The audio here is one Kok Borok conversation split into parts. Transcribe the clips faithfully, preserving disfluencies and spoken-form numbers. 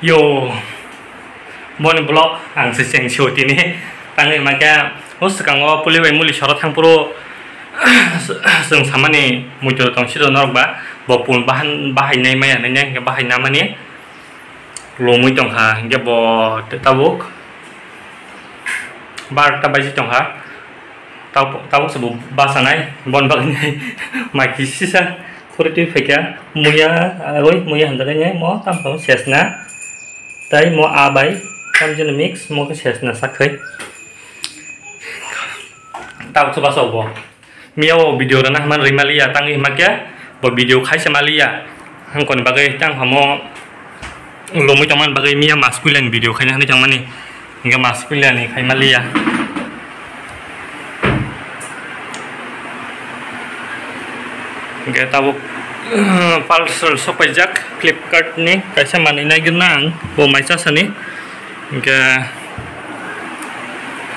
Yo, boni vlog ang se cheng sio tini. Tangwi hwnba khe, o swkango puli bai muli soro thang phuru chwng samani muitu tong siro norok ba, bo pun bahan, bahai nai maya nai hwnkhe bahai namani lomwi tongkha, hwnkhe bo tabuk barta baji tongkha. Tabuk, tabuk se bo bachanai, bon bagwi nai mai kisisa khuri twi phaikha, muya, oi, muya hamjaknai mo, tamo tamo sesna, tai mo a bai, tamjani mix, mo khe sesna sakhai. Tabuk se bachao bo. Miya o video rwna hwnmani rwimaliya, tangwi hwnba khe bo video khaisa maliya. Hwnkoni bagwi tang hamo lomwi tongmani bagwi miya mas puilani video khaina hwnwi tongmani. Hwnkhe mas puilani khaimaliya. Hwnkhe tabuk parcel sokpaijak Flipkart ni, kaisa manwi naigwrwna ang bo mai chasani. Hwnkhe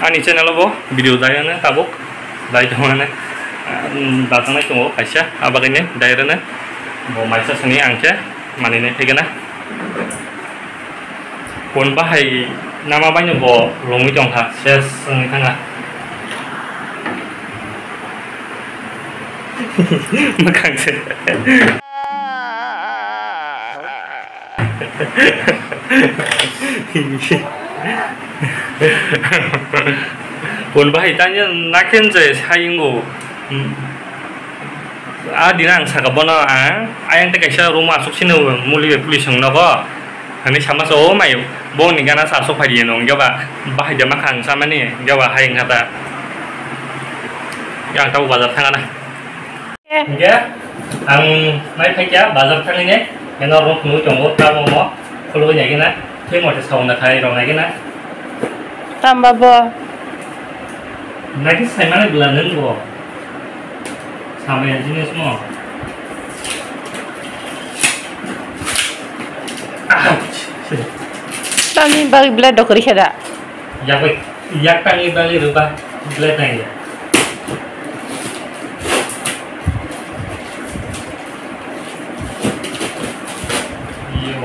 ani channel o bo video daiya no tabuk dai tongmani, um, dajaknai tongo kaisa, abagwi ni dai rwna bo mai chasani ang khe manwi nai phaikhe na. Pun bahai nama bai no bo lomwi tongkha, ses wngwi thangkha. Mwkhang se. Pun bahai tanya nakin je sayingo. A dina ang saka bono ang ayang te kaisa room asuk sini muli bai police wng nogo. Ani sama so o mai bo ni gana sa asuk phai di no hwnkhe ba bahai de makhang samani hwnkhe ba hai wngkha ta. Yang tabo bazar thangana. Hingke ang nai phaikya bazar thangwi ne, eno rok nugwi tongo, tamo mo khulugwi naikhe na, tei mote saunda khai rok naikhe na. Tamba bo? Naikhe saimani bwla nwng bo. Samaya jinis mo. Tamni bagwi blade rok kwrwi khe da? Yak bai, yak tangwi bagwi rwba blade nangya. Iyo.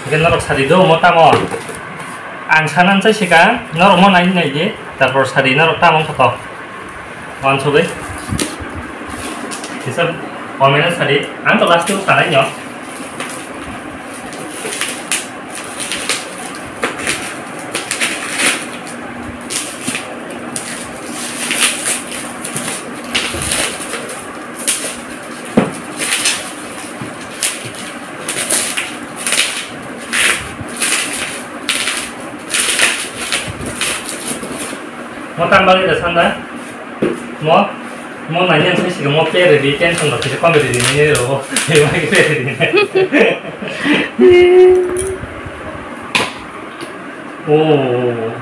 Hingke norok sadi do omo tamo. Ang sanan sai sika, norok mo nai nai di, tarpor sadi norok tamo wngkha to. Wansugwi. Kisa comment o sadi. Ang to last o sanai no. Mo tang bagwi da sanda. Mo, mo nai nang sai sika mo pay ready, tension rok kisa kom ready nini rw. Pay ready. Oh.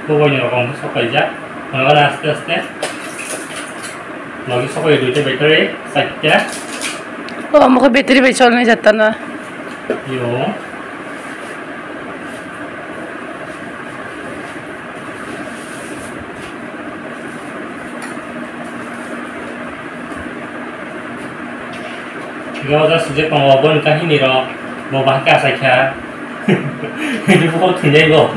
Bo boino rok sok paijak. Mane aste aste. Logi sok pai duita battery, chatta. Oh, omo khe battery bai cholnai jatana. Yo. Roja sujak tongo, boni kahini rok bo bahai kachaikha. Bo thwinai bo.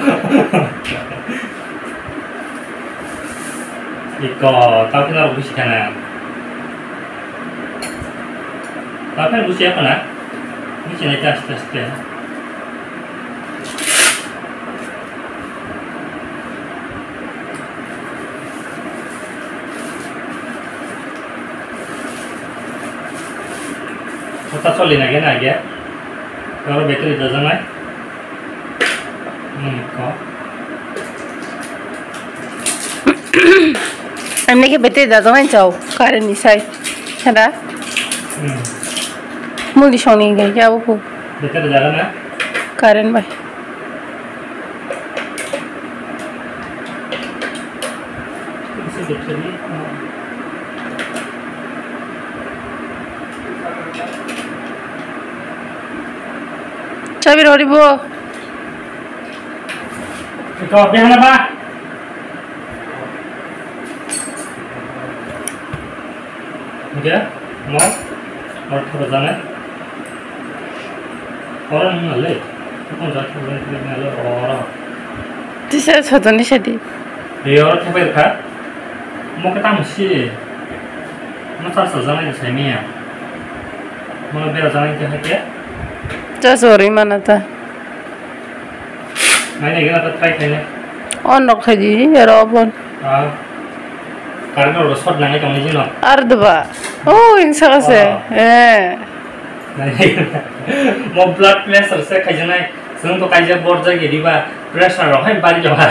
Iko, tao khe norok busi khana. Tao khe busi ya khana. Busi nai aste aste. Kota choli nai khe nai khe. Oro battery dajaknai. Hmm, ko. Ang nai khe battery dajaknai chao, current ni sai. Hada? Hmm. Muli songni hingkha khe abo kho. Battery dajaknai? Current bai. Chabi rori bo. Ito, bihan na ba? Oke. Mo, oro thapa jana. Oro nung le. Kon ja thapa jana le oro. Tisa sotoni sadi. Ye oro thapa kha. Mo ka tam si. Mo sa sa jana ke sai miya. Mo bera jana ke hake. Cha sori mana ta. Nai nai gana ta try khai nai. On rok khai di ero bon. Ah. Karna ro shot nangai tong ni no. Ar deba. Oh, insa ka se. Oh. Eh. Mo blood pressure se khai janai. Sung to kaija bor jagi diba pressure ro hai bari jaba.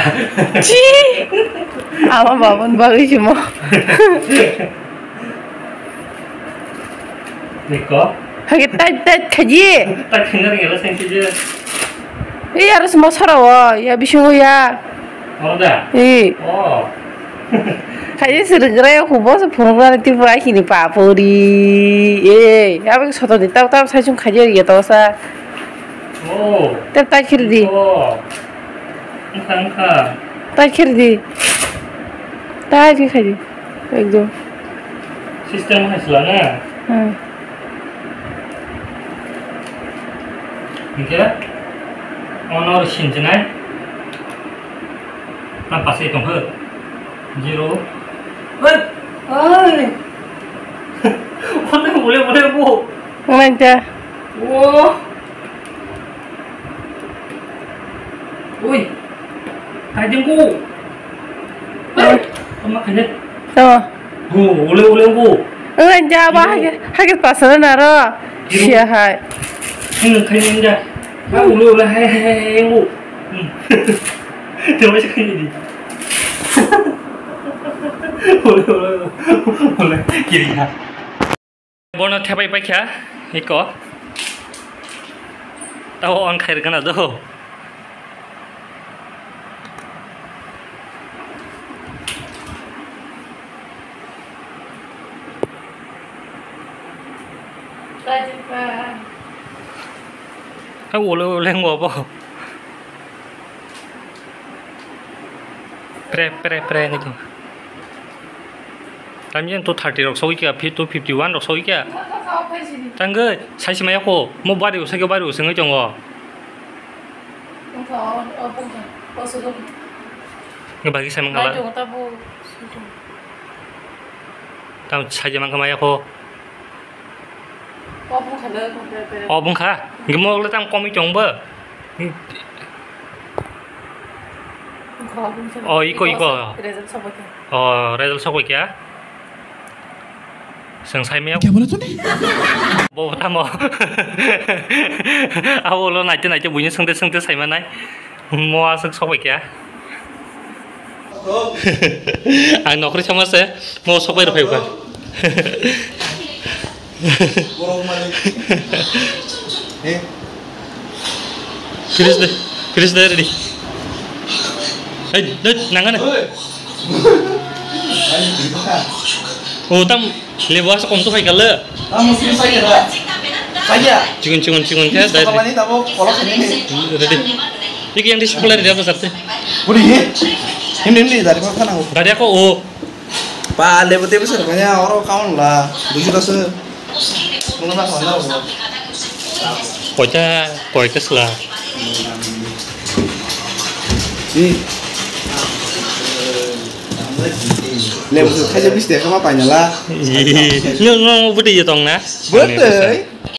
Chi. Ama babun bagi chimo. Niko. Hage tight tight khaji. Tak khaina ringa la sengki je. Ei aro sma sora o ya bisingo ya. Oro da? Ei. Oh. Khaji sirgre ko boso phunukna Tripura kini papuri. Ei, abang soto di tau tau sai chung khaji ya tau sa. Oh. Tep tight khiri di. Oh. Engkha engkha. Tight khiri di. Tight khaji. Ekdom. System hai sila na? Hmm. Hingke ono sinjinai. Na pasai tongkho. Zero. Oi. Oi. Ono ule ule bo. Nang ta. Wo. Oi. Hai jengku. Oi. Tama khaide. Tama. Go, ule, ule, go. Ang ja ba hage, hage pasana naro. Sia hai. Ang khaide ang ja. Ha, ule, ule, hai, hai, hai, hai, go. Tama si khaide di. Ule, ule, ule. Kiri ha. Bono thepai paikha iko. Tao on khair gana do. Tao ule ule ngo bo. Pre pre pre ngi do. Tamjani two thirty rok sogwi kha, two fifty one rok sogwi kha. Tangwi, saisi maya kho, mo bari usai khe bari usai wngwi tongo. Nge bagi sai mangkha la. Tam saija mangkha maya kho. O bungkha. Nge mo le tam komwi tong bo. O, iko, iko. Result sokbai kha. O, result sokbai kha. Chwng sai maya. Kya bola tune? Bo tamo. Abo lo naite naite buino swngte swngte sai manai. Mo aswk sokbai kha. Ang nokri sama se, mo sokbai rok phai kha. Borok malik. Eh? Finish de, finish de ready. Hey, dut, nangana. Oi. Ani bika. O tam, lebu asa kom to khai kala. Tam musim saya da. Saya. Chigon, chigon, chigon khe, dai. Kamani tabo kolok ini. Ready. Iki yang di sekolah ready apa sate? Budi ye. Ini, ini dari mana sana? Dari aku, o. Pa, lebu tebu sir, kanya oro kaun la, duiso ta sir. Mungkin mas mana oro? Koita, koita sila. Ni. Lebu sir, kaisa bis de kama paina la. Ih, no, no, budi ye tong na. Budi.